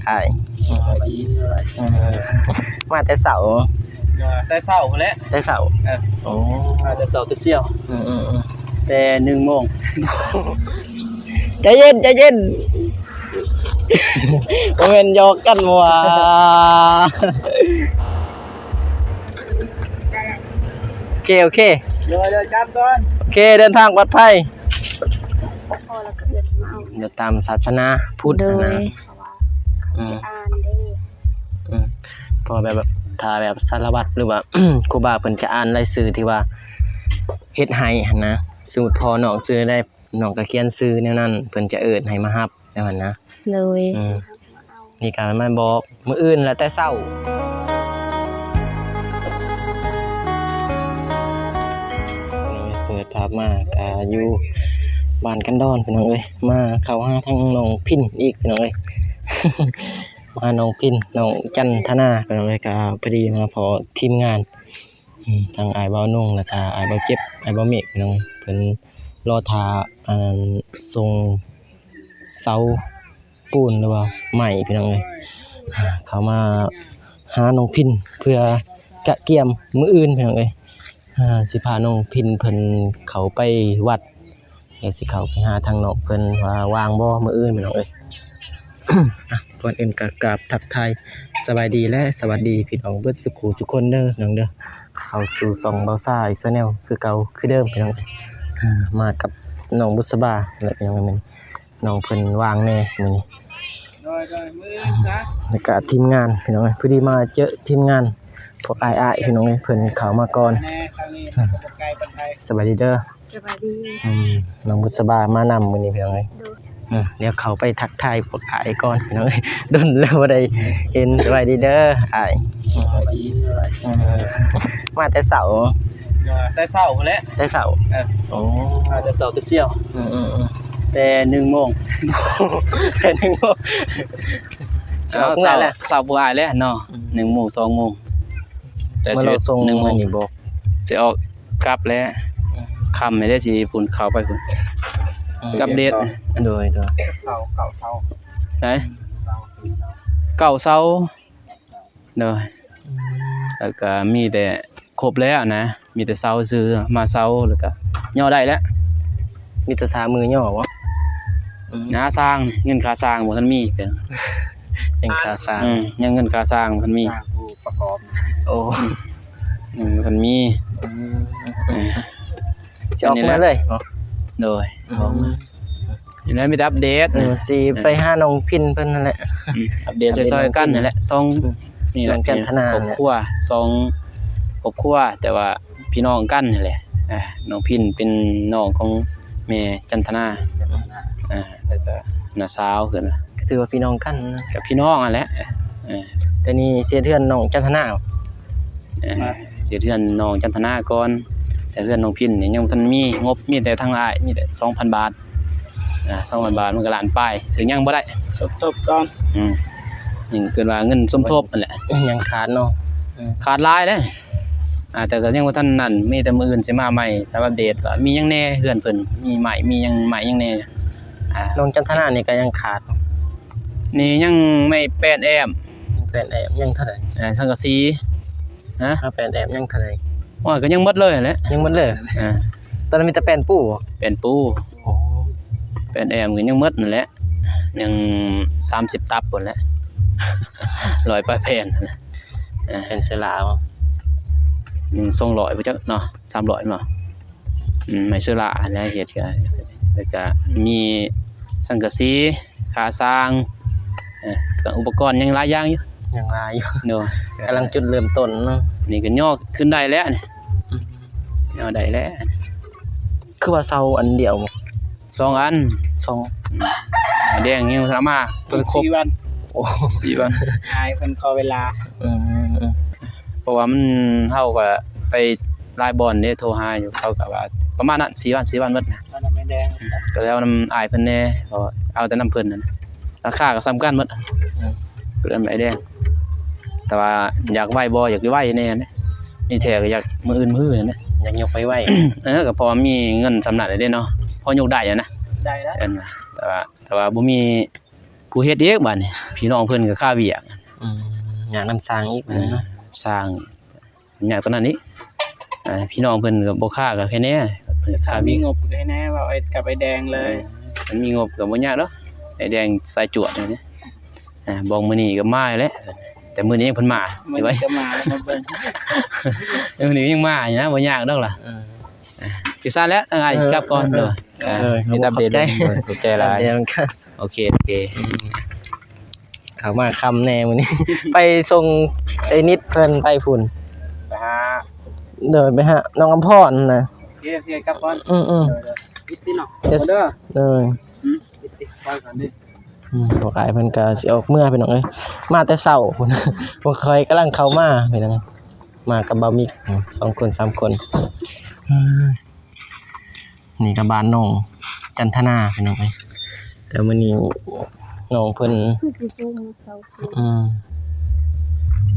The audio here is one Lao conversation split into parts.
ອ້າຍ? ເອີ ມາແຕ່ເຊົ້າ ແຕ່ເຊົ້າພຸ້ນແຫຼະ ແຕ່ເຊົ້າ ເອີ ໂອ້ ມາແຕ່ເຊົ້າແຕ່ຊຽວ ອືມໆໆ ແຕ່ໜຶ່ງໂມງ ໃຈເຢັນ ໃຈເຢັນ ບໍ່ແມ່ນຫຍອກກັນບໍ່ຫວາ? ໂອເຄ ໂອເຄ ໂດຍ ໂດຍ ກັບກ່ອນ ໂອເຄ ເດີນທາງປອດໄພ ພໍແລ້ວກໍເອີ້ນມາເອົາ ຢູ່ຕາມສາສະໜາພຸດຫັ້ນນະ ໂດຍ ເພາະວ່າເຂົາຈະອ່ານເດ້ ອືມ ເພາະແບບ ແບບ ຖ້າແບບສາລະວັດ ຫຼືວ່າ ຄູບາເພິ່ນຈະອ່ານລາຍຊື່ທີ່ວ່າເຮັດໃຫ້ຫັ້ນນະ ສົມມຸດພໍ່ນ້ອງຊື່ໃດ ນ້ອງກໍຂຽນຊື່ແນວນັ້ນ ເພິ່ນຈະເອີ້ນໃຫ້ມາຮັບແນວນັ້ນນະ ໂດຍ ອືມ ນີ້ກໍມາບອກມື້ອື່ນແຫຼະແຕ່ເຊົ້າ ເປີດພາບມາກໍຢູ່ບ້ານກັນດອນ ພີ່ນ້ອງເອີຍ ມາເຂົ້າຫາທາງນ້ອງພິນອີກ ພີ່ນ້ອງເອີຍ ມາຫານ້ອງພິນ ນ້ອງຈັນທະນາ ພີ່ນ້ອງເອີຍ ກໍພໍດີມາພໍ້ທີມງານ ອືມ ທັງອ້າຍບ່າວນົງ ແລ້ວກໍອ້າຍບ່າວເຈັບ ອ້າຍບ່າວເມກ ພີ່ນ້ອງເອີຍ ເພິ່ນລໍຖ້າ ອັນ ສົ່ງເສົາ ປູນ ຫຼືວ່າໄມ້ ພີ່ນ້ອງເອີຍ ເຂົ້າມາຫານ້ອງພິນ ເພື່ອກະກຽມມື້ອື່ນ ພີ່ນ້ອງເອີຍ ຊິພານ້ອງພິນເພິ່ນເຂົ້າໄປວັດ ແລ້ວຊິເຂົ້າໄປຫາທາງນ້ອງເພິ່ນວ່າວ່າງບໍ່ມື້ອື່ນ ພີ່ນ້ອງເອີຍ ກ່ອນອື່ນກໍກາບທັກທາຍສະບາຍດີ ແລະ ສະຫວັດດີພີ່ນ້ອງເບິດສູ່ຄູ່ສູ່ຄົນເດີ ພີ່ນ້ອງເດີ ເຂົ້າສູ່ຊ່ອງບ່າວຊາຍແຊນແນວຄືເກົ່າຄືເດີມ ພີ່ນ້ອງ ມາກັບນ້ອງບຸດສະບາ ແລະ ພີ່ນ້ອງ ນ້ອງເພິ່ນວ່າງແດ່ມື້ນີ້ ໂດຍ ໂດຍ ມື້ອື່ນຊະ ແລ້ວກະທີມງານ ພີ່ນ້ອງເອີຍ ພໍດີມາເຈີທີມງານພວກອ້າຍໆ ພີ່ນ້ອງເອີຍ ເພິ່ນເຂົ້າມາກ່ອນ ແນ່ ທາງນີ້ບໍ່ໄກປານໃດ ສະບາຍດີເດີ ສະບາຍດີ ອືມ ນ້ອງບຸດສະບາມານຳມື້ນີ້ ພີ່ນ້ອງເອີຍ ໂດຍ ອືມ ດຽວເຂົ້າໄປທັກທາຍພວກອ້າຍກ່ອນ ພີ່ນ້ອງເອີຍ ດົນແລ້ວບໍ່ໄດ້ເຫັນ ສະບາຍດີເດີອ້າຍ ມາແຕ່ເຊົ້າ ແຕ່ເຊົ້າພຸ້ນແຫຼະ ແຕ່ເຊົ້າ ເອີ ໂອ້ ມາແຕ່ເຊົ້າແຕ່ຊຽວ ອືມໆໆ ແຕ່ໜຶ່ງໂມງ ແຕ່ໜຶ່ງໂມງ ເຊົ້າ ເຊົ້າ ເຊົ້າບໍ່ອາຍແລ້ວເນາະ ອືມ ໜຶ່ງໂມງ ສອງໂມງ ແຕ່ຊິເຮັດໜຶ່ງໂມງ ມື້ນີ້ບໍ່ ຊິອອກກັບແລ້ວ ອືມ ຄ່ຳແລ້ວຊິພຸ້ນ ເຂົ້າໄປພຸ້ນ ອືມ ກັບເດດ ໂດຍໆ ເກົ້າ ເກົ້າເຊົ້າ ໃສ ເກົ້າເຊົ້າ ໂດຍ ອືມ ແລ້ວກະມີແຕ່ ຄົບແລ້ວນະ ມີແຕ່ເຊົາຊື່ ມາເຊົາ ແລ້ວກະຍໍໄດ້ແລ້ວ ມີແຕ່ຖ້າມື້ຍໍບໍ່? ອືມ ຫາຊ່າງ ເງິນຄ່າຊ່າງບໍ່ທັນມີ ເປັນ ຍັງຄ່າຊ່າງ ອືມ ຍັງເງິນຄ່າຊ່າງບໍ່ທັນມີ ຊ່າງຜູ້ປະກອບ ໂອ້ ອືມ ຍັງບໍ່ທັນມີ ອືມ ເອີ ຊິອອກມາເລີຍເນາະ ໂດຍ ອືມ ອອກມາ ນີ້ແຫຼະ ມີແຕ່ອັບເດດ ເອີ ຊິໄປຫານ້ອງພິນເພິ່ນນັ້ນແຫຼະ ອືມ ອັບເດດຊ່ອຍໆກັນຫັ້ນແຫຼະ ຊ່ອງ ອືມ ນີ້ແຫຼະ ນ້ອງຈັນທະນາ ຄອບຄົວ ຊ່ອງຄອບຄົວ ແຕ່ວ່າພີ່ນ້ອງກັນຫັ້ນແຫຼະ ອ່າ ນ້ອງພິນເປັນນ້ອງຂອງແມ່ຈັນທະນາ ອ່າ ແລ້ວກໍນ້າສາວເພິ່ນ ກໍຖືວ່າພີ່ນ້ອງກັນ ກໍພີ່ນ້ອງຫັ້ນແຫຼະ ເອີ ແຕ່ນີ້ເສຍເຮືອນນ້ອງຈັນທະນາ ເອີ ເຮັດເຮືອນນ້ອງຈັນທະນາກ່ອນ ແຕ່ເຮືອນນ້ອງພິນນີ້ຍັງບໍ່ທັນມີງົບ ມີແຕ່ທາງອ້າຍ ມີແຕ່ສອງພັນບາດ ອ່າ ສອງພັນບາດ ມັນກໍລ້ານປາຍ ຊື້ຫຍັງບໍ່ໄດ້ ທົບໆກ່ອນ ອືມ ຍັງເອີ້ນວ່າເງິນສົມທົບຫັ້ນແຫຼະ ຍັງຂາດເນາະ ອືມ ຂາດຫຼາຍເດ້ ອ່າ ແຕ່ກໍຍັງບໍ່ທັນນັ້ນ ມີແຕ່ມື້ອື່ນຊິມາໃໝ່ ສຳລັບອັບເດດວ່າມີຫຍັງແດ່ເຮືອນເພິ່ນ ມີໄມ້ ມີຫຍັງ ໄມ້ຫຍັງແດ່ ອ່າ ນ້ອງຈັນທະນານີ້ກໍຍັງຂາດ ນີ້ຍັງໄມ້ແປນແອ້ມ ແປນແອ້ມ ຍັງເທົ່າໃດ? ເອີ ສັງກະສີ ຮະ? ມາແປນແອ້ມຍັງເທົ່າໃດ? ໂອ້ຍ ກໍຍັງໝົດເລີຍແຫຼະ ຍັງໝົດເລີຍ ເອີ ຕອນນັ້ນມີແຕ່ແປ້ນປູບໍ່? ແປ້ນປູ ໂອ້ ແປ້ນແອ້ມກໍຍັງໝົດນັ້ນແຫຼະ ຍັງສາມສິບຕັບພຸ້ນແຫຼະ ຮ້ອຍປາຍແຜ່ນຫັ້ນນະ ເອີ ແຜ່ນເຊື້ອລາບໍ່? ຍັງສອງຮ້ອຍບໍ່ຈັກເນາະ ສາມຮ້ອຍເນາະ ອືມ ໄມ້ເຊື້ອລາຫັ້ນແຫຼະເຮັດ ແລ້ວກະມີສັງກະສີ ຄາສ້າງ ເອີ ເຄື່ອງອຸປະກອນຍັງຫຼາຍຢ່າງຢູ່ ຍັງຫຼາຍຢູ່ ໂດຍ ກຳລັງຈຸດເລີ່ມຕົ້ນເນາະ ນີ້ກໍຍໍຂຶ້ນໄດ້ແລ້ວນີ້ ອືມ ຍໍໄດ້ແລ້ວ ຄືວ່າເສົາອັນດຽວ ສອງອັນ ສອງ ອືມ ແດງຍັງບໍ່ທັນເອົາມາ ເພິ່ນຄົບ ສີ່ວັນ ໂອ້ ສີ່ວັນ ອ້າຍເພິ່ນຂໍເວລາ ອືມ ເພາະວ່າມັນ ເຮົາກໍໄປຫຼາຍບ່ອນເດ້ ໂທຫາຢູ່ ເຂົາກໍວ່າປະມານນັ້ນ ສີ່ວັນ ສີ່ວັນໝົດນະ ມັນແມ່ນແດງ ກໍແລ້ວນຳອ້າຍເພິ່ນແດ່ ເພາະວ່າເອົາແຕ່ນຳເພິ່ນນັ້ນ ລາຄາກໍສ່ຳກັນໝົດ ອືມ ກໍເລີຍໄດ້ແດງ ແຕ່ວ່າຢາກໄວບໍ່ ຢາກໄວແດ່ ມີແທ້ກໍຢາກມື້ອື່ນມື້ຮືນັ້ນແຫຼະ ຢາກຍົກໄວໆ ເອີ ກໍພໍມີເງິນສ່ຳນັ້ນແຫຼະເດ້ເນາະ ພໍຍົກໄດ້ຫັ້ນນະ ໄດ້ແລ້ວ ເອີ້ນວ່າ ແຕ່ວ່າ ແຕ່ວ່າບໍ່ມີ ຜູ້ເຮັດອີກບາດນີ້ ພີ່ນ້ອງເພິ່ນກໍຄາວຽກ. ອືມ ຍາກນຳຊ່າງອີກບາດນີ້ເນາະ. ເອີ ຊ່າງ ຍາກຕອນນັ້ນອີກ. ອ່າ ພີ່ນ້ອງເພິ່ນກໍບໍ່ຄາກໍແຄ່ແນ່ ເພິ່ນຄາວຽກ ມີງົບແຄ່ແນ່ ເວົ້າກັບອ້າຍແດງເລີຍ. ເອີ ຄັນມີງົບກໍບໍ່ຍາກດອກ ອ້າຍແດງສາຍຈວດນີ້. ອ່າ ບອກມື້ນີ້ກໍມາແລ້ວ ແຕ່ມື້ນີ້ຍັງເພິ່ນມາ ຊິໄວ້ ມື້ນີ້ກໍມາແລ້ວ ມາເບິ່ງ ມື້ນີ້ຍັງມາຢູ່ນະ ບໍ່ຍາກດອກລະ. ເອີ ອ່າ ຊິຊັ້ນແຫຼະ ທາງອ້າຍ ເອີ ກັບກ່ອນ ເອີ ເດີ. ເອີ ເອີ ເອີ ເຮັດອັບເດດ ຂອບໃຈ ເດີ ຂອບໃຈຫຼາຍ ໂອເຄ ໂອເຄ ອືມ ເຂົ້າມາຄ່ຳແດ່ມື້ນີ້ ໄປສົ່ງໄອ້ນິດເພິ່ນໄປພຸ້ນ ໄປຫາ ໂດຍ ໄປຫານ້ອງອຳພອນນະ. ໂອເຄ ໂອເຄ ກັບກ່ອນ. ອືມໆ ເດີ ເດີ ອິດຕິເນາະ ເດີ ເດີ. ອືມ ອິດຕິ ໄປກ່ອນເດີ. ອືມ ພວກອ້າຍເພິ່ນກໍຊິອອກເມືອພີ່ນ້ອງເອີຍ ມາແຕ່ເຊົ້າພຸ້ນ ພວກຂ້ອຍກຳລັງເຂົ້າມາພີ່ນ້ອງ ມາກັບບ່າວມິກ ອືມ ສອງຄົນສາມຄົນ. ເອີ ນີ້ກໍບ້ານນ້ອງຈັນທະນາພີ່ນ້ອງເອີຍ ແຕ່ມື້ນີ້ນ້ອງເພິ່ນ ຄືຊິສູງ ເສົາສູງ ອືມ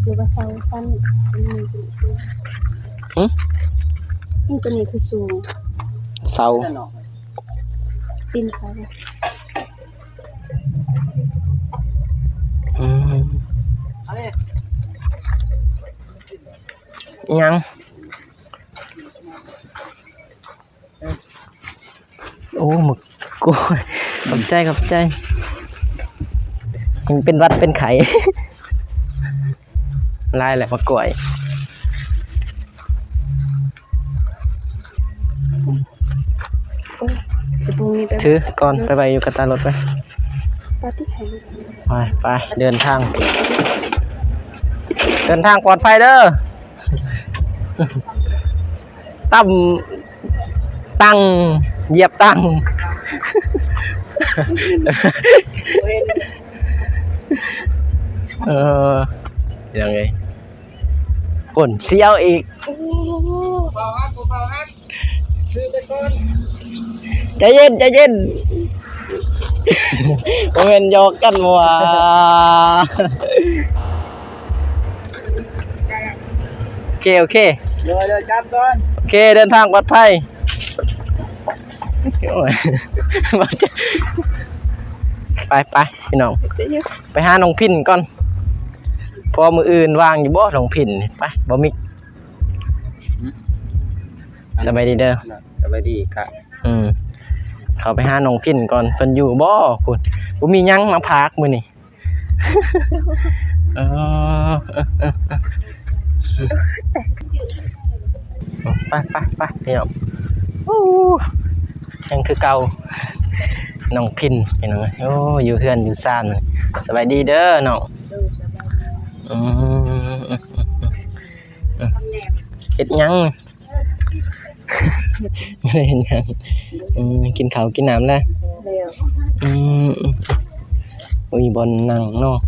ຫຼືວ່າເສົາສັ້ນ ອັນນີ້ຄືສູງ ຫຶ ອັນຕົວນີ້ຄືສູງ ເສົາ ຕີນເສົາ ອືມ ຫຍັງ? ໂອ້ ໝາກກ້ວຍ ຂອບໃຈ ຂອບໃຈ ເປັນຫວັດເປັນໄຂ້ ຫຼາຍແຫຼະໝາກກ້ວຍ. ໂອ້ຍ ຈະບໍ່ມີແບບ ຖືກ່ອນ ໄປໄວ້ຢູ່ກະຕາລົດໄປ ປາຕິໄຫ ໄປ ໄປ ເດີນທາງ ເດີນທາງປອດໄພເດີ. ຕຳ ຕັງ ຢຽບຕັງ ເອີ ຍັງໄງ ຄົນສຽວອີກ ໃຈເຢັນ ໃຈເຢັນ ບໍ່ແມ່ນຫຍອກກັນຫວາ? ໂອເຄ ໂອເຄ ໂດຍ ໂດຍ ກັບກ່ອນ ໂອເຄ ເດີນທາງປອດໄພ ໂອ້ຍ ໄປ ໄປ ພີ່ນ້ອງ ໄປຫານ້ອງພິນກ່ອນ ເພາະມື້ອື່ນວ່າງຢູ່ບໍ່ນ້ອງພິນນີ້ ໄປ ບໍ່ມີ ສະບາຍດີເດີ ສະບາຍດີກະ ອືມ ເຂົ້າໄປຫານ້ອງພິນກ່ອນ ເພິ່ນຢູ່ບໍ່ພຸ້ນ ບໍ່ມີຫຍັງມາຝາກມື້ນີ້. ເອີ ໄປ ໄປ ໄປ ພີ່ນ້ອງ ໂອ້ ຍັງຄືເກົ່າ ນ້ອງພິນ ພີ່ນ້ອງເອີຍ ໂອ້ ຢູ່ເຮືອນຢູ່ຊານ ສະບາຍດີເດີນ້ອງ ໂດຍ ສະບາຍດີ ອືມ ເຮັດຫຍັງ? ບໍ່ໄດ້ເຮັດຫຍັງ ອືມ ກິນເຂົ້າກິນນ້ຳແລ້ວ ແລ້ວ ອືມ ບໍ່ມີບ່ອນນັ່ງເນາະ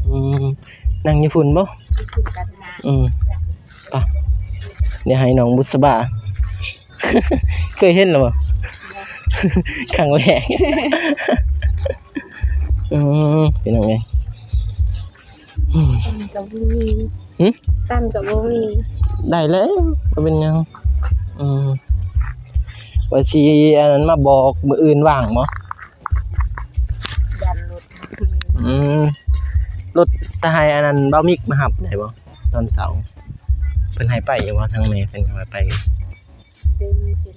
ອືມ ນັ່ງຢູ່ພຸ້ນບໍ່? ຢູ່ພຸ້ນກໍໄດ້ ອືມ ໄປ ດຽວໃຫ້ນ້ອງບຸດສະບາ ເຄີຍເຫັນແລ້ວບໍ່? ຄັ້ງແລກ ອືມ ເປັນຫຍັງເອີຍ? ອືມ ຕັງກໍບໍ່ມີ ຫຶ ຕັງກໍບໍ່ມີ ໄດ້ແລ້ວ ບໍ່ເປັນຫຍັງ ອືມ ວ່າຊິ ອັນນັ້ນ ມາບອກ ມື້ອື່ນວ່າງບໍ່? ຢ້ານລົດ ອືມ ລົດ ຖ້າໃຫ້ ອັນນັ້ນ ບ່າວມິກມາຮັບໄດ້ບໍ່ ຕອນເຊົ້າ? ເພິ່ນໃຫ້ໄປຢູ່ບໍ່? ທາງແມ່ເພິ່ນໃຫ້ໄປຢູ່ ເບິ່ງຊິ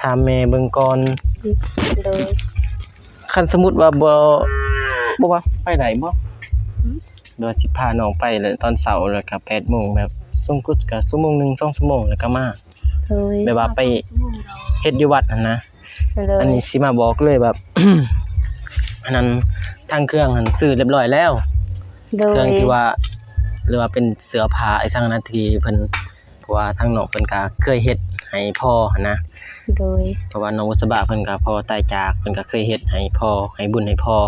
ຖາມແມ່ເບິ່ງກ່ອນ ໂດຍ ຄັນສົມມຸດວ່າບໍ່ ບໍ່ວ່າໄປໄດ້ບໍ່? ຫຶ ແບບວ່າຊິພານ້ອງໄປແລ້ວຕອນເຊົ້າ ແລ້ວກະແປດໂມງ ແບບສູງສຸດກະຊົ່ວໂມງໜຶ່ງ ສອງຊົ່ວໂມງ ແລ້ວກະມາ ໂດຍ ແບບວ່າໄປເຮັດຢູ່ວັດຫັ້ນນະ ໂດຍ ອັນນີ້ຊິມາບອກເລີຍແບບ ອັນນັ້ນ ທາງເຄື່ອງຫັ້ນຊື້ຮຽບຮ້ອຍແລ້ວ ໂດຍ ເຄື່ອງທີ່ວ່າ ຫຼືວ່າເປັນເສື້ອຜ້າອີ່ຫຍັງນະ ທີ່ເພິ່ນ ເພາະວ່າທາງນ້ອງເພິ່ນກະເຄີຍເຮັດໃຫ້ພໍ່ຫັ້ນນະ ໂດຍ ເພາະວ່ານ້ອງບຸດສະບາເພິ່ນກະພໍ່ຕາຍຈາກ ເພິ່ນກະເຄີຍເຮັດໃຫ້ພໍ່ ໃຫ້ບຸນໃຫ້ພໍ່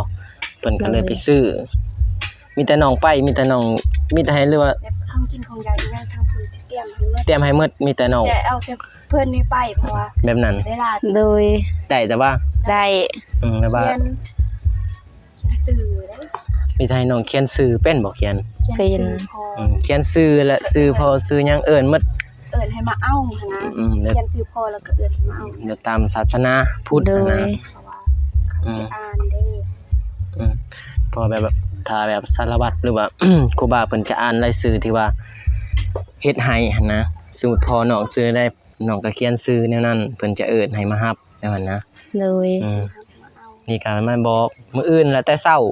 ເພິ່ນກະເລີຍ ໂດຍ ໄປຊື້ ມີແຕ່ນ້ອງໄປ ມີແຕ່ນ້ອງ ມີແຕ່ໃຫ້ ຫຼືວ່າ ແບບຂອງກິນຂອງຢາກອີ່ຫຍັງທາງເພິ່ນຕຽມໃຫ້ໝົດ ຕຽມໃຫ້ໝົດ ມີແຕ່ນ້ອງ ແຕ່ເອົາແຕ່ເພິ່ນນີ້ໄປ ເພາະວ່າແບບນັ້ນ ເວລາ ໂດຍ ໄດ້ແຕ່ວ່າ ໄດ້ ອືມ ແບບວ່າ ຂຽນ ຂຽນຊື່ເດ້ ມີແຕ່ໃຫ້ນ້ອງຂຽນຊື່ ເປັນບໍ່ຂຽນ? ຂຽນຊື່ພໍ່ ເປັນ ອືມ ຂຽນຊື່ ແລະ ຊື່ພໍ່ຊື່ຫຍັງ ເອີ້ນໝົດ ເອີ້ນໃຫ້ມາເອົາຫັ້ນນະ ອືມ ຂຽນຊື່ພໍ່ແລ້ວກໍເອີ້ນໃຫ້ມາເອົາ ແບບຕາມສາສະໜາພຸດຫັ້ນນະ ໂດຍ ເພາະວ່າເຂົາ ອືມ ຈະອ່ານເດ້ ອືມ ເພາະວ່າແບບ ແບບ ຖ້າແບບສາລະວັດ ຫຼືວ່າ ຄູບາເພິ່ນຈະອ່ານລາຍຊື່ທີ່ວ່າເຮັດໃຫ້ຫັ້ນນະ ສົມມຸດພໍ່ນ້ອງຊື່ໃດ ນ້ອງກໍຂຽນຊື່ແນວນັ້ນ ເພິ່ນຈະເອີ້ນໃຫ້ມາຮັບແນວນັ້ນນະ ໂດຍ ອືມ ນີ້ກໍມາບອກມື້ອື່ນແລ້ວແຕ່ເຊົ້າ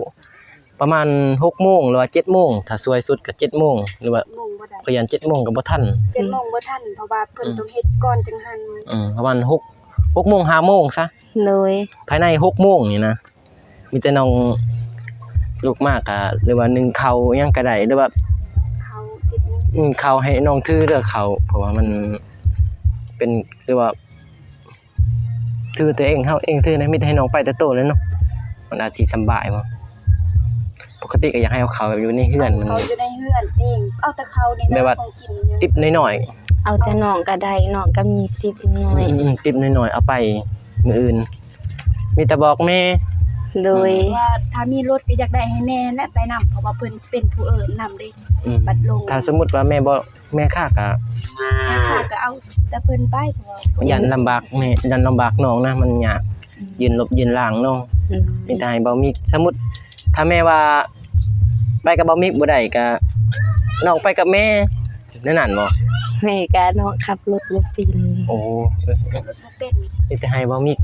ປະມານຫົກໂມງ ຫຼືວ່າເຈັດໂມງ ຖ້າສວຍສຸດກໍເຈັດໂມງ ຫຼືວ່າ ເຈັດໂມງບໍ່ໄດ້ ຂ້ອຍຢ້ານເຈັດໂມງກໍບໍ່ທັນ ເຈັດໂມງບໍ່ທັນ ເພາະວ່າເພິ່ນ ອືມ ຕ້ອງເຮັດກ່ອນຈັ່ງຫັ້ນ ອືມ ປະມານຫົກ ຫົກໂມງ ຫ້າໂມງຊະ ໂດຍ ພາຍໃນຫົກໂມງນີ້ນະ ມີແຕ່ນ້ອງລຸກມາກະ ຫຼືວ່າໜຶ້ງເຂົ້າຫຍັງກໍໄດ້ ຫຼືວ່າ ເຂົ້າຕິດໜຶ້ງ ອືມ ເຂົ້າໃຫ້ນ້ອງຖືເດີເຂົ້າ ເພາະວ່າມັນເປັນ ຫຼືວ່າ ຖືຕົວເອງ ເຮົາເອງຖືນະ ມີແຕ່ໃຫ້ນ້ອງໄປແຕ່ໂຕເລີຍເນາະ ມັນອາດຊິສຳບາຍບໍ່? ປົກກະຕິກໍຢາກໃຫ້ເອົາເຂົ້າຢູ່ໃນເຮືອນ ເອົາເຂົ້າຢູ່ໃນເຮືອນເອງ ເອົາແຕ່ເຂົ້ານີ້ນະ ແບບວ່າ ຂອງກິນ ຕິບນ້ອຍໆ ເອົາແຕ່ນ້ອງກໍໄດ້ ນ້ອງກໍມີຕິບນ້ອຍ ອືມ ຕິບນ້ອຍໆ ເອົາໄປມື້ອື່ນ ມີແຕ່ບອກແມ່ ໂດຍ ອືມ ວ່າຖ້າມີລົດກໍຢາກໄດ້ໃຫ້ແມ່ແຫຼະໄປນຳ ເພາະວ່າເພິ່ນຊິເປັນຜູ້ເອີ້ນນຳເດ້ ອືມ ບັດລົງ ຖ້າສົມມຸດວ່າແມ່ບໍ່ ແມ່ຄ້າກໍ ແມ່ຄ້າກໍເອົາແຕ່ເພິ່ນໄປ ເພາະວ່າຢ້ານລຳບາກແມ່ ຢ້ານລຳບາກນ້ອງນະ ມັນຍາກ ອືມ ຢືນລົບຢືນລາງເນາະ ອືມ ມີແຕ່ໃຫ້ເບົາມິກ ສົມມຸດ ຖ້າແມ່ວ່າໄປກັບເບົາມິກບໍ່ໄດ້ ກໍນ້ອງໄປກັບແມ່ ແນວນັ້ນບໍ່? ແມ່ກໍນ້ອງຂັບລົດບໍ່ເປັນ ໂອ້ ເອີ ເປັນ ມີແຕ່ໃຫ້ເບົາມິກ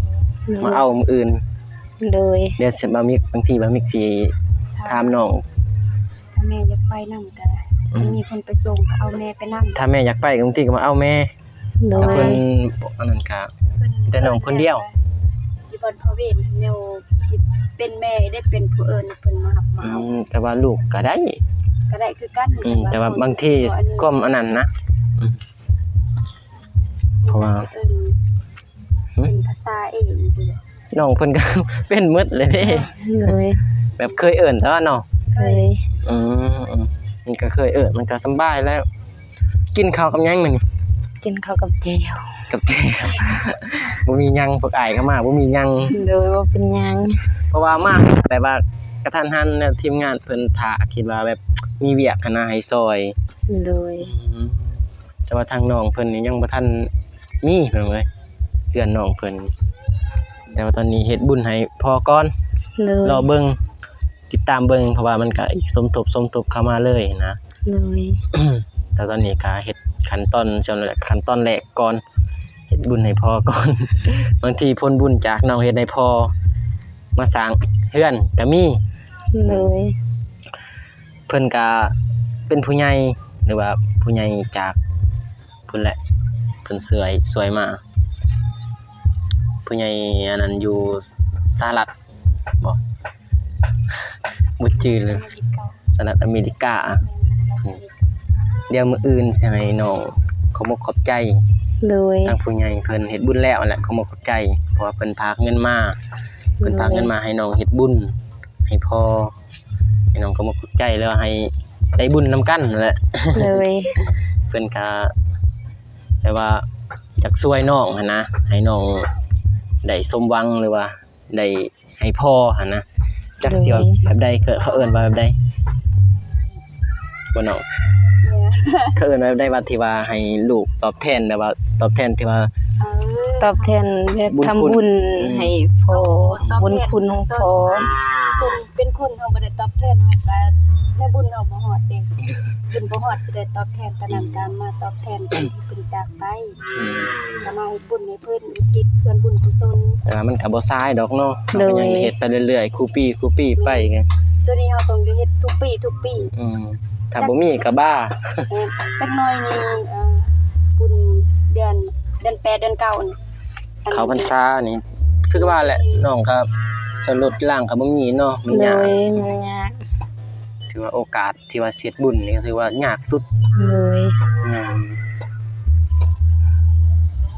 ໂດຍ ມາເອົາມື້ອື່ນ ໂດຍ ດຽວຊິເບົາມິກ ບາງທີເບົາມິກຊິຖາມນ້ອງ ຖ້າແມ່ຢາກໄປນຳກໍ ອືມ ມີຄົນໄປສົ່ງກໍເອົາແມ່ໄປນຳ ຖ້າແມ່ຢາກໄປ ບາງທີກໍມາເອົາແມ່ ໂດຍ ແຕ່ເພິ່ນ ອັນນັ້ນກະ ເພິ່ນ ແຕ່ນ້ອງຄົນດຽວ ຢູ່ບ່ອນພະເວນ ແນວຊິເປັນແມ່ໄດ້ເປັນຜູ້ເອີ້ນເພິ່ນມາຮັບມາເອົາ ອືມ ແຕ່ວ່າລູກກະໄດ້ ກະໄດ້ຄືກັນ ອືມ ແຕ່ວ່າບາງທີຄວາມອັນນັ້ນນະ ອືມ ເພາະວ່າ ເອີ້ນ ເປັນພາສາເອງ ນ້ອງເພິ່ນກໍເປັນໝົດເລີຍເດ້ ໂດຍ ແບບເຄີຍເອີ້ນແຕ່ວ່າເນາະ ເຄີຍ ອືມ ມັນກໍເຄີຍເອີ້ນ ມັນກໍສຳບາຍແລ້ວ ກິນເຂົ້າກັບຫຍັງມື້ນີ້? ກິນເຂົ້າກັບແຈ່ວ ກັບແຈ່ວ ບໍ່ມີຫຍັງ ພວກອ້າຍເຂົ້າມາບໍ່ມີຫຍັງ ໂດຍ ບໍ່ເປັນຫຍັງ ເພາະວ່າມາແບບວ່າກະທັນຫັນ ແລ້ວທີມງານເພິ່ນຖ້າ ຄິດວ່າແບບມີວຽກຫັ້ນນະ ໃຫ້ຊ່ອຍ ໂດຍ ອືມ ແຕ່ວ່າທາງນ້ອງເພິ່ນນີ້ຍັງບໍ່ທັນມີ ພີ່ນ້ອງເອີຍ ເຮືອນນ້ອງເພິ່ນ ແຕ່ວ່າຕອນນີ້ເຮັດບຸນໃຫ້ພໍ່ກ່ອນ ໂດຍ ລໍເບິ່ງ ຕິດຕາມເບິ່ງ ເພາະວ່າມັນກະອີກສົມທົບ ສົມທົບເຂົ້າມາເລີຍນະ ໂດຍ ແຕ່ຕອນນີ້ກະເຮັດຂັ້ນຕອນ ຊ່ວງນັ້ນແຫຼະ ຂັ້ນຕອນແລກກ່ອນ ເຮັດບຸນໃຫ້ພໍ່ກ່ອນ ບາງທີຜົນບຸນຈາກນ້ອງເຮັດໃຫ້ພໍ່ ມາສ້າງເຮືອນກະມີ ໂດຍ ເພິ່ນກະເປັນຜູ້ໃຫຍ່ ຫຼືວ່າຜູ້ໃຫຍ່ຈາກພຸ້ນແຫຼະ ເພິ່ນຊ່ວຍ ຊ່ວຍມາ ຜູ້ໃຫຍ່ອັນນັ້ນຢູ່ສະຫະລັດບໍ ບໍ່ຈື່ເລີຍ ສະຫະລັດອາເມລິກາ ດຽວມື້ອື່ນຊິໃຫ້ນ້ອງຂອບອົກຂອບໃຈ ໂດຍ ທາງຜູ້ໃຫຍ່ເພິ່ນເຮັດບຸນແລ້ວຫັ້ນແຫຼະ ຂອບອົກຂອບໃຈ ເພາະວ່າເພິ່ນຝາກເງິນມາ ເພິ່ນຝາກເງິນມາໃຫ້ນ້ອງເຮັດບຸນ ໃຫ້ພໍ່ ໃຫ້ນ້ອງຂອບອົກຂອບໃຈ ແລ້ວໃຫ້ໄດ້ບຸນນຳກັນຫັ້ນແຫຼະ ໂດຍ ເພິ່ນກະແບບວ່າຢາກຊ່ວຍນ້ອງຫັ້ນນະ ໃຫ້ນ້ອງໄດ້ສົມຫວັງ ຫຼືວ່າໄດ້ໃຫ້ພໍ່ຫັ້ນນະ ຈັກຊິວ່າແບບໃດ ເຂົາເອີ້ນວ່າແບບໃດບໍ່ນ້ອງ? ເຂົາເອີ້ນວ່າແບບໃດ ວ່າທີ່ວ່າໃຫ້ລູກຕອບແທນ ແບບວ່າຕອບແທນທີ່ວ່າ ເອີ ຕອບແທນແບບທຳບຸນ ອືມ ໃຫ້ພໍ່ ບຸນຄຸນຂອງພໍ່ ເປັນ ເປັນຄົນເຮົາບໍ່ໄດ້ຕອບແທນ ເຮົາກະໄດ້ບຸນເຮົາບໍ່ຮອດເດ້ ບຸນບໍ່ຮອດຊິໄດ້ຕອບແທນ ຕອນນັ້ນກະມາຕອບແທນຕອນທີ່ເພິ່ນຈາກໄປ ອືມ ກະມາເຮັດບຸນໃຫ້ເພິ່ນ ອຸທິດສ່ວນບຸນກຸສົນ ແຕ່ວ່າມັນກະບໍ່ສາຍດອກເນາະ ໂດຍ ເຮົາກະຍັງໄດ້ເຮັດໄປເລື້ອຍໆ ຄູ່ປີ ຄູ່ປີໄປ ໂດຍ ໂຕນີ້ເຮົາຕ້ອງໄດ້ເຮັດທຸກປີ ທຸກປີ ອືມ ຖ້າບໍ່ມີກະບ້າ ແມ່ນ ຈັກໜ້ອຍນີ້ ເອີ ບຸນເດືອນ ເດືອນແປດ ເດືອນເກົ້ານີ້ ເຂົ້າພັນສານີ້ ຄືວ່າແຫຼະ ອືມ ນ້ອງກະ ສະຫຼຸດລາງກະບໍ່ມີເນາະ ມັນຍາກ ໂດຍ ມັນຍາກ ຖືວ່າໂອກາດ ທີ່ວ່າຊິເຮັດບຸນນີ້ກໍຖືວ່າຍາກສຸດ ໂດຍ ແມ່ນ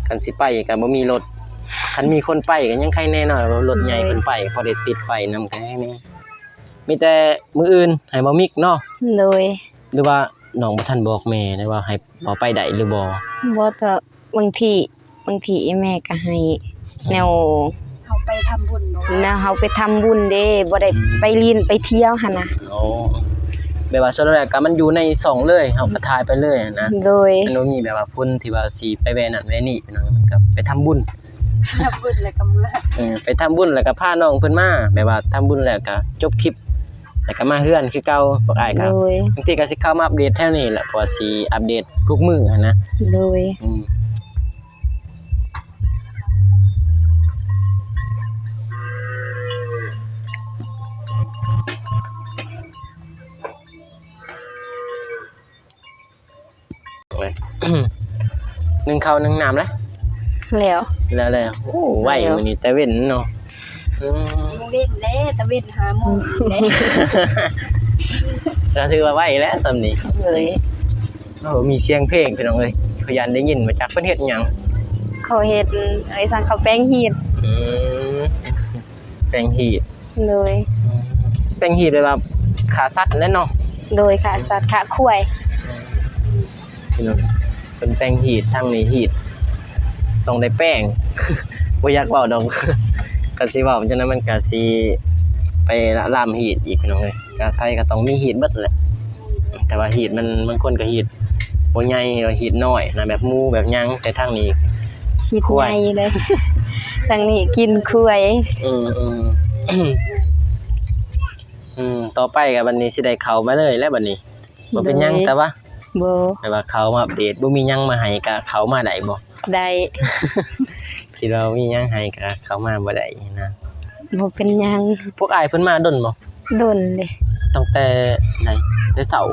ຄັນຊິໄປກໍບໍ່ມີລົດ ຄັນມີຄົນໄປກໍຍັງໄຄແນ່ເນາະ ລົດໃຫຍ່ ໂດຍ ເພິ່ນໄປ ພໍໄດ້ຕິດໄປນຳກໍແຮງແນ່ ມີແຕ່ມື້ອື່ນໃຫ້ເບົາມິກເນາະ ໂດຍ ຫຼືວ່ານ້ອງບໍ່ທັນບອກແມ່ໄດ້ວ່າໃຫ້ ວ່າໄປໄດ້ຫຼືບໍ່? ບໍ່ ແຕ່ບາງທີ ບາງທີແມ່ກໍໃຫ້ແນວ ເຮົາໄປທຳບຸນເນາະ ແນວເຮົາໄປທຳບຸນເດ້ ບໍ່ໄດ້ ອືມ ໄປຫຼິ້ນໄປທ່ຽວຫັ້ນນະ ໂອ້ ແບບວ່າສ່ວນຫຼາຍກໍມັນຢູ່ໃນຊ່ອງເລີຍ ເຮົາກໍຖ່າຍໄປເລີຍຫັ້ນນະ ໂດຍ ມັນບໍ່ມີແບບວ່າຄົນທີ່ວ່າຊິໄປແວ່ນັ້ນແວ່ນີ້ ພີ່ນ້ອງ ມັນກໍໄປທຳບຸນ ທຳບຸນແລ້ວກໍເມືອ ເອີ ໄປທຳບຸນແລ້ວກໍພານ້ອງເພິ່ນມາ ແບບວ່າທຳບຸນແລ້ວກໍຈົບຄລິບ ແລ້ວກໍມາເຮືອນຄືເກົ່າ ພວກອ້າຍກໍ ໂດຍ ບາງທີກໍຊິເຂົ້າມາອັບເດດແຖວນີ້ແຫຼະ ເພາະວ່າຊິອັບເດດທຸກມື້ຫັ້ນນະ ໂດຍ ອືມ. ໜຶ້ງເຂົ້າໜຶ້ງນ້ຳແລ້ວ ແລ້ວ ແລ້ວ ແລ້ວ ໂອ້ ໄວ ແລ້ວ ມື້ນີ້ແຕ່ເວັນເນາະ ອືມ ເວັນແລ້ວ ແຕ່ເວັນຫ້າໂມງແລ້ວ ກໍຖືວ່າໄວແລ້ວສ່ຳນີ້ ເອີຍ ໂອ້ ມີສຽງເພງ ພີ່ນ້ອງເອີຍ ຂ້ອຍຢ້ານໄດ້ຍິນ ບໍ່ຈັກເພິ່ນເຮັດຫຍັງ ເຂົາເຮັດ ເອີຍ ສັງເຂົາແປງຮີດ ອືມ ແປງຮີດ ໂດຍ ອືມ ແປງຮີດແບບວ່າຂ້າສັດແຫຼະເນາະ ໂດຍ ຂ້າສັດ ຂ້າຄວາຍ ພີ່ນ້ອງ ເພິ່ນແປງຮີດ ທາງນີ້ຮີດ ຕ້ອງໄດ້ແປງ ບໍ່ຢາກເວົ້າດອກ ຄັນຊິເວົ້າຈັ່ງນັ້ນມັນກະຊິໄປລະລາມຮີດອີກ ພີ່ນ້ອງເອີຍ ກະໄທກໍຕ້ອງມີຮີດເບິດແຫຼະ ແຕ່ວ່າຮີດມັນ ບາງຄົນກໍຮີດ ບໍ່ໃຫຍ່ ຮີດນ້ອຍນະ ແບບໝູແບບຫຍັງ ແຕ່ທາງນີ້ຮີດໃຫຍ່ເລີຍ ທາງນີ້ກິນຄວາຍ ອືມ ອືມ ອືມ ຕໍ່ໄປກໍບັດນີ້ຊິໄດ້ເຂົ້າມາເລີຍແລ້ວບັດນີ້ ບໍ່ເປັນຫຍັງ ໂດຍ ແຕ່ວ່າ ບໍ່ ແຕ່ວ່າເຂົ້າມາອັບເດດ ບໍ່ມີຫຍັງມາໃຫ້ກໍເຂົ້າມາໄດ້ບໍ່? ໄດ້ ຄິດວ່າມີຫຍັງໃຫ້ກໍເຂົ້າມາບໍ່ໄດ້ນະ ບໍ່ເປັນຫຍັງ ພວກອ້າຍເພິ່ນມາດົນບໍ່? ດົນເດ ຕັ້ງແຕ່ໃດ? ແຕ່ເຊົ້າ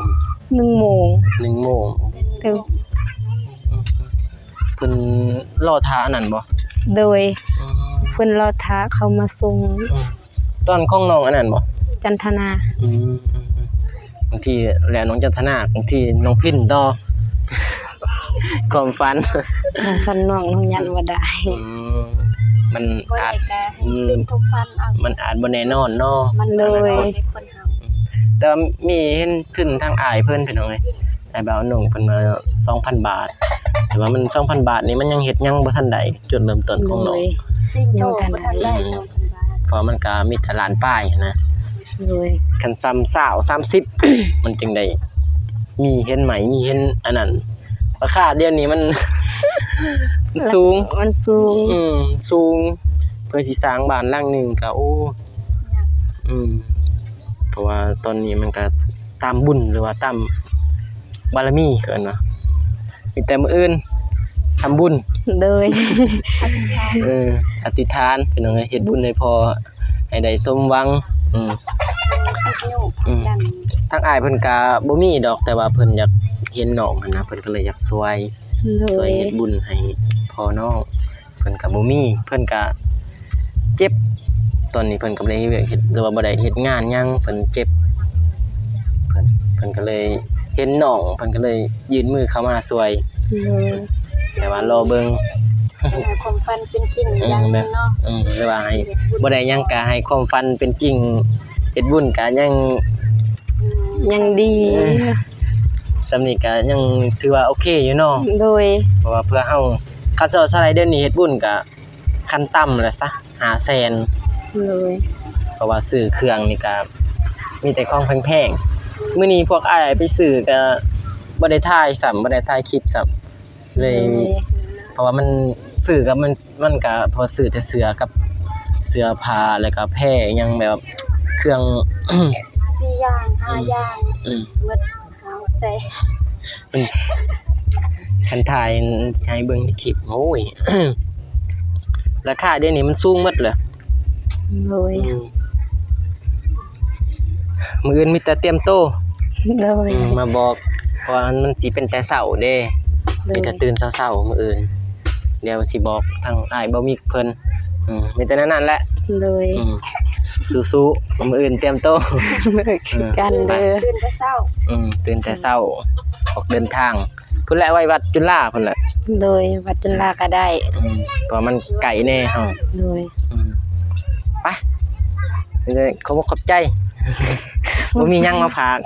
ໜຶ່ງໂມງ ໜຶ່ງໂມງ ເອີ ເພິ່ນລໍຖ້າອັນນັ້ນບໍ່? ໂດຍ ອືມ ເພິ່ນລໍຖ້າເຂົາມາສົ່ງ ອືມ ຕອນຂອງນ້ອງອັນນັ້ນບໍ່? ຈັນທະນາ ອືມ ອືມ ອືມ ບາງທີແລ້ວນ້ອງຈັນທະນາ ບາງທີນ້ອງພິນຕໍ່ ຄວາມຝັນ ຄວາມຝັນນ້ອງ ນ້ອງຍັນບໍ່ໄດ້ ອືມ ມັນອາດ ອືມ ມັນອາດບໍ່ແນ່ນອນເນາະ ມັນ ໂດຍ ແຕ່ວ່າມີເຫັນທຶນທາງອ້າຍເພິ່ນ ພີ່ນ້ອງເອີຍ ອ້າຍບ່າວໜຸ່ງເພິ່ນວ່າສອງພັນບາດ ແຕ່ວ່າມັນສອງພັນບາດນີ້ ມັນຍັງເຮັດຫຍັງບໍ່ທັນໄດ້ ຈຸດເລີ່ມຕົ້ນຂອງນ້ອງ ໂດຍ ຍັງບໍ່ທັນໄດ້ ອືມ ສອງພັນບາດ ເພາະມັນກໍມີແຕ່ລ້ານປາຍຫັ້ນນະ ໂດຍ ຄັນຊາວ ສາມສິບ ມັນຈຶ່ງໄດ້ມີເຮືອນໃໝ່ ມີເຮືອນອັນນັ້ນ ລາຄາດຽວນີ້ມັນ ມັນສູງ ມັນສູງ ອືມ ສູງ ເພື່ອຊິສ້າງບ້ານຫຼັງໜຶ່ງກໍ ໂອ້ ອືມ ເພາະວ່າຕອນນີ້ມັນກໍຕາມບຸນ ຫຼືວ່າຕາມບາລະມີ ເຂົາເອີ້ນວ່າ ມີແຕ່ມື້ອື່ນທຳບຸນ ໂດຍ ເອີ ອະທິຖານ ພີ່ນ້ອງເອີຍ ເຮັດບຸນໃຫ້ພໍ່ ໃຫ້ໄດ້ສົມຫວັງ ອືມ ອືມ ທາງອ້າຍເພິ່ນກະບໍ່ມີດອກ ແຕ່ວ່າເພິ່ນຢາກເຫັນນ້ອງຫັ້ນນະ ເພິ່ນກໍເລີຍຢາກຊ່ວຍ ໂດຍ ຊ່ວຍເຮັດບຸນໃຫ້ພໍ່ນ້ອງ ເພິ່ນກະບໍ່ມີ ເພິ່ນກະເຈັບ ຕອນນີ້ເພິ່ນກໍບໍ່ໄດ້ເຮັດວຽກເຮັດ ຫຼືວ່າບໍ່ໄດ້ເຮັດງານຫຍັງ ເພິ່ນເຈັບ ເພິ່ນ ເພິ່ນກໍເລີຍເຫັນນ້ອງ ເພິ່ນກໍເລີຍຍື່ນມືເຂົ້າມາຊ່ວຍ ໂດຍ ແຕ່ວ່າລໍເບິ່ງ ໃຫ້ຄວາມຝັນເປັນຈິງ ອືມ ຢ່າງໜຶ່ງເນາະ ແບບ ອືມ ຫຼືວ່າໃຫ້ ບໍ່ໄດ້ຫຍັງກະໃຫ້ຄວາມຝັນເປັນຈິງ ເຮັດບຸນກະຍັງ ອືມ ຍັງດີ ເອີ ສ່ຳນີ້ກະຍັງຖືວ່າໂອເຄຢູ່ເນາະ ໂດຍ ເພາະວ່າເພື່ອເຮົາ ຄັນຊອກຊະໄລເດືອນນີ້ເຮັດບຸນກະ ຂັ້ນຕ່ຳລະຊະ ຫ້າແສນ ໂດຍ ເພາະວ່າຊື້ເຄື່ອງນີ້ກະມີແຕ່ຂອງແພງໆ ມື້ນີ້ພວກອ້າຍໄປຊື້ກະບໍ່ໄດ້ຖ່າຍຊ້ຳ ບໍ່ໄດ້ຖ່າຍຄລິບຊ້ຳ ເລີຍ ໂດຍ ເພາະວ່າມັນ ຊື້ກັບມັນ ມັນກະພໍຊື້ແຕ່ເສື້ອກັບເສື້ອຜ້າ ແລ້ວກະແພອີ່ຫຍັງແບບເຄື່ອງ ສີ່ຢ່າງ ຫ້າຢ່າງ ອືມ ໝົດ ເອົາໃສ່ ອືມ ຄັນຖ່າຍໃຫ້ເບິ່ງໃນຄລິບ ໂອ້ຍ ລາຄາດຽວນີ້ມັນສູງໝົດແຫຼະ ໂດຍ ອືມ ມື້ອື່ນມີແຕ່ຕຽມໂຕ ໂດຍ ອືມ ມາບອກ ເພາະວ່າມັນຊິເປັນແຕ່ເຊົ້າເດ້ ໂດຍ ມີແຕ່ຕື່ນເຊົ້າໆ ມື້ອື່ນ ດຽວຊິບອກທາງອ້າຍບໍ່ມີເພິ່ນ ອືມ ມີແຕ່ແນວນັ້ນແຫຼະ ໂດຍ ອືມ ສູ້ໆ ມື້ອື່ນຕຽມໂຕ ຄືກັນເດີ ອືມ ຕື່ນແຕ່ເຊົ້າ ອືມ ຕື່ນແຕ່ເຊົ້າ ອອກເດີນທາງ ພຸ້ນແຫຼະ ໄວ້ວັດຈຸລາພຸ້ນແຫຼະ ໂດຍ ວັດຈຸລາກໍໄດ້ ອືມ ເພາະມັນໃກ້ແດ່ເຮົາ ໂດຍ ອືມ ໄປ ຂອບອົກຂອບໃຈ ບໍ່ມີຫຍັງມາຝາກ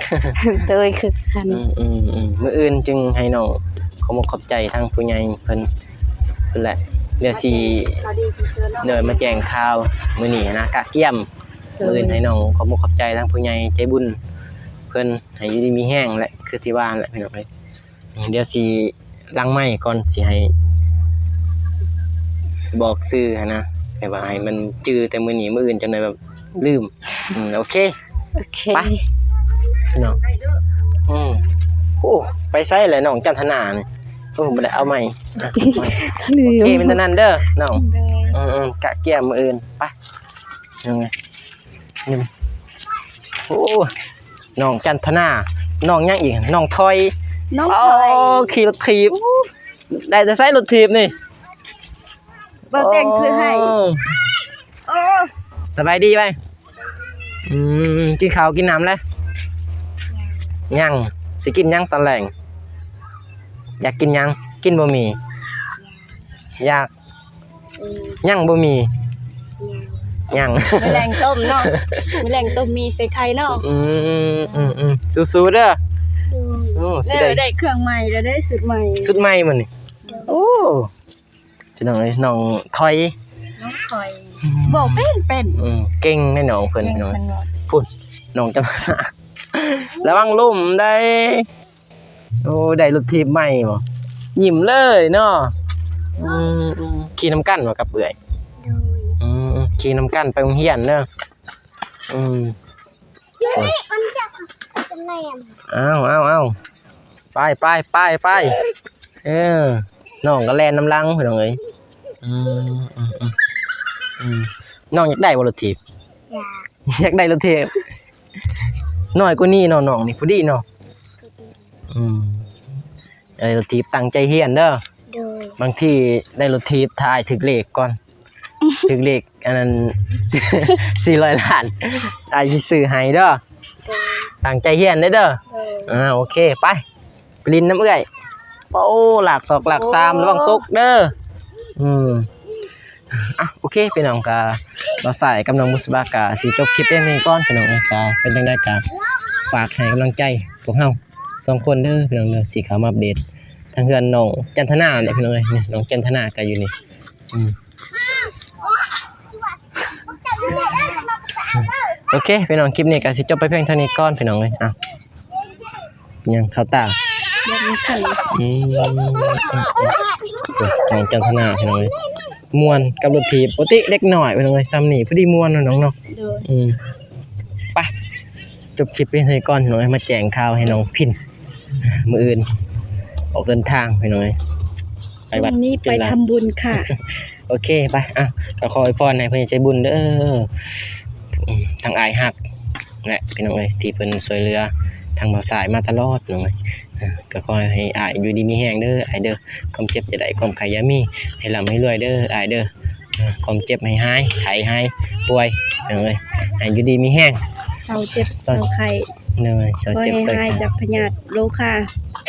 ໂດຍ ຄືກັນ ອືມໆໆ ມື້ອື່ນຈຶ່ງໃຫ້ນ້ອງ ຂອບອົກຂອບໃຈທາງຜູ້ໃຫຍ່ເພິ່ນ ພຸ້ນແຫຼະ ດຽວຊິ ໂດຍ ມາແຈ້ງຂ່າວມື້ນີ້ນະ ກະກຽມ ໂດຍ ມື້ອື່ນໃຫ້ນ້ອງ ຂອບອົກຂອບໃຈທາງຜູ້ໃຫຍ່ໃຈບຸນ ເພິ່ນໃຫ້ຢູ່ດີມີແຮງແຫຼະ ຄືທີ່ວ່າແຫຼະພີ່ນ້ອງເອີຍ. ດຽວຊິຫຼັງໄມກ່ອນ ຊິໃຫ້ບອກຊື່ຫັ້ນນະ ແບບວ່າໃຫ້ມັນຈື່ແຕ່ມື້ນີ້ ມື້ອື່ນຈັກໜ່ອຍແບບລືມ. ອືມ ໂອເຄ ໂອເຄ ໄປພີ່ນ້ອງ. ອືມ ໂອ້ ໄປໃສແຫຼະນ້ອງຈັນທະນານີ້? ໂອ້ ບໍ່ໄດ້ເອົາໄມ. ໂອເຄ ມີແຕ່ນັ້ນເດີນ້ອງ. ເອີ ກະກຽມມື້ອື່ນ ໄປ. ຍັງໄງ? ນີ້ ໂອ້ ນ້ອງຈັນທະນາ ນ້ອງຫຍັງອີກ? ນ້ອງຖອຍ ນ້ອງຖອຍ ໂອ້ ຂີ່ລົດຖີບ ໄດ້ແຕ່ໃສລົດຖີບນີ້? ບໍ່ແຕ່ງຄືໃຫ້ ໂອ້ ໂອ້ ສະບາຍດີໄວ. ອືມ ກິນເຂົ້າກິນນ້ຳແລ້ວ? ຍັງ ຊິກິນຫຍັງຕອນແລງ? ຢາກກິນຫຍັງ? ກິນບໍ່ໝີ່? ຢາກ ອືມ ຍັງບໍ່ໝີ່ ຍັງ ມື້ແລງຕົ້ມເນາະ ມື້ແລງຕົ້ມໝີ່ໃສ່ໄຂ່ເນາະ. ອືມ ອືມ ອືມ ສູ້ໆເດີ. ໂດຍ ໂອ້ ຊິໄດ້ ໄດ້ເຄື່ອງໃໝ່ແລ້ວເດ້ ຊຸດໃໝ່ ຊຸດໃໝ່ມື້ນີ້. ໂດຍ ໂອ້ ພີ່ນ້ອງເອີຍ ນ້ອງຖອຍ ນ້ອງຖອຍ ອືມ ເວົ້າເປັນ ເປັນ ອືມ ເກັ່ງເດ້ນ້ອງເພິ່ນ ເກັ່ງ ພີ່ນ້ອງເອີຍ ເພິ່ນເວົ້າ ພຸ້ນ ນ້ອງຈຳ ລະວັງລົ້ມໄດ໋. ໂອ້ ໄດ້ລົດຖີບໃໝ່ບໍ່? ຍິ້ມເລີຍເນາະ. ອືມ ອືມ ຂີ່ນຳກັນບໍ່ກັບເອື້ອຍ? ໂດຍ ອືມ ອືມ ຂີ່ນຳກັນໄປໂຮງຮຽນເດີ. ອືມ ອ້າວ ອ້າວ ອ້າວ ໄປ ໄປ ໄປ ໄປ. ເອີ ນ້ອງກໍແລ່ນນຳຫຼັງ ພີ່ນ້ອງເອີຍ. ອືມ ອືມ ອືມ ອືມ ນ້ອງຢາກໄດ້ບໍ່ລົດຖີບ? ຢາກ ຢາກໄດ້ລົດຖີບ ນ້ອຍກວ່ານີ້ເນາະ ນ້ອງນີ້ພໍດີເນາະ. ອືມ ໄດ້ລົດຖີບຕັ້ງໃຈຮຽນເດີ. ໂດຍ ບາງທີໄດ້ລົດຖີບຖ້າອ້າຍຖືກເລກກ່ອນ ຖືກເລກອັນນັ້ນ ສີ່ຮ້ອຍລ້ານ ອ້າຍຊິຊື້ໃຫ້ເດີ. ໂດຍ ຕັ້ງໃຈຮຽນເດີ. ໂດຍ ອ່າ ໂອເຄ ໄປ ໄປຫຼິ້ນນຳເອື້ອຍ. ໂອ້ ຫຼາກສອກຫຼາກສາມ ໂອ້ ລະວັງຕົກເດີ. ອືມ ອ່ະ ໂອເຄ ພີ່ນ້ອງ ກະບ່າວສາຍກັບນ້ອງບຸດສະບາກະຊິຈົບຄລິບພຽງເທົ່ານີ້ກ່ອນ ພີ່ນ້ອງເອີຍ. ກະເປັນຈັ່ງໃດກະຝາກໃຫ້ກຳລັງໃຈພວກເຮົາສອງຄົນເດີ ພີ່ນ້ອງເດີ ຊິເຂົ້າມາອັບເດດທາງເຮືອນນ້ອງຈັນທະນາແຫຼະ ພີ່ນ້ອງເອີຍ. ນີ້ ນ້ອງຈັນທະນາກະຢູ່ນີ້. ອືມ ໂອເຄ ພີ່ນ້ອງ ຄລິບນີ້ກະຊິຈົບໄປພຽງເທົ່ານີ້ກ່ອນ ພີ່ນ້ອງເອີຍ. ອ່ະ ຍັງເຂົ້າຕາ ຍັງເຂົ້າ ອືມ ນ້ອງຈັນທະນາ ພີ່ນ້ອງເອີຍ ມ່ວນກັບລົດຖີບ. ປົກກະຕິເດັກນ້ອຍ ພີ່ນ້ອງເອີຍ ຊ່ຳນີ້ພໍດີມ່ວນເນາະນ້ອງເນາະ. ໂດຍ ອືມ ໄປ ຈົບຄລິບພຽງເທົ່ານີ້ກ່ອນ ພີ່ນ້ອງເອີຍ. ມາແຈ້ງຂ່າວໃຫ້ນ້ອງພິນ ມື້ອື່ນອອກເດີນທາງ ພີ່ນ້ອງເອີຍ ໄປວັດ ມື້ນີ້ໄປທຳບຸນຄ່ະ. ໂອເຄ ໄປ ອ່ະ ກໍຂໍອວຍພອນໃຫ້ເພິ່ນໃຈບຸນເດີ ອືມ ທັງອ້າຍຮັກແຫຼະ ພີ່ນ້ອງເອີຍ ທີ່ເພິ່ນຊ່ວຍເຫຼືອທາງບ່າວສາຍມາຕະຫຼອດ ພີ່ນ້ອງເອີຍ. ເອີ ກໍຂໍໃຫ້ອ້າຍຢູ່ດີມີແຮງເດີ ອ້າຍເດີ ຄວາມເຈັບຢ່າໄດ້ ຄວາມໄຂ້ຢ່າມີ ໃຫ້ລ່ຳໃຫ້ລວຍເດີ ອ້າຍເດີ. ເອີ ຄວາມເຈັບໃຫ້ຫາຍ ໄຂ້ຫາຍ ປ່ວຍ ພີ່ນ້ອງເອີຍ ໃຫ້ຢູ່ດີມີແຮງ ເຊົາເຈັບເຊົາໄຂ້ ໂດຍ ເຊົາເຈັບເຊົາໄຂ້ ຂໍໃຫ້ຫາຍຈາກພະຍາດໂລຄາ.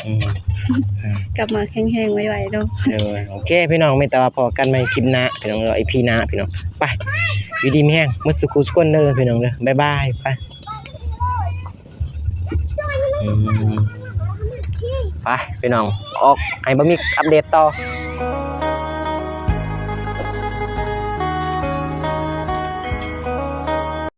ອືມ ອືມ ກັບມາແຂງແຮງໄວໆເນາະ. ໂດຍ ໂອເຄ ພີ່ນ້ອງ ມີແຕ່ວ່າພໍ້ກັນໃໝ່ຄລິບໜ້າ ພີ່ນ້ອງເອີຍ ອີພີໜ້າ ພີ່ນ້ອງ. ໄປ ຢູ່ດີມີແຮງໝົດສູ່ຄູ່ສູ່ຄົນເດີ ພີ່ນ້ອງເດີ ບາຍບາຍ ໄປ. ອືມ ໄປ ພີ່ນ້ອງ ອອກໃຫ້ບ່າວມິກອັບເດດຕໍ່.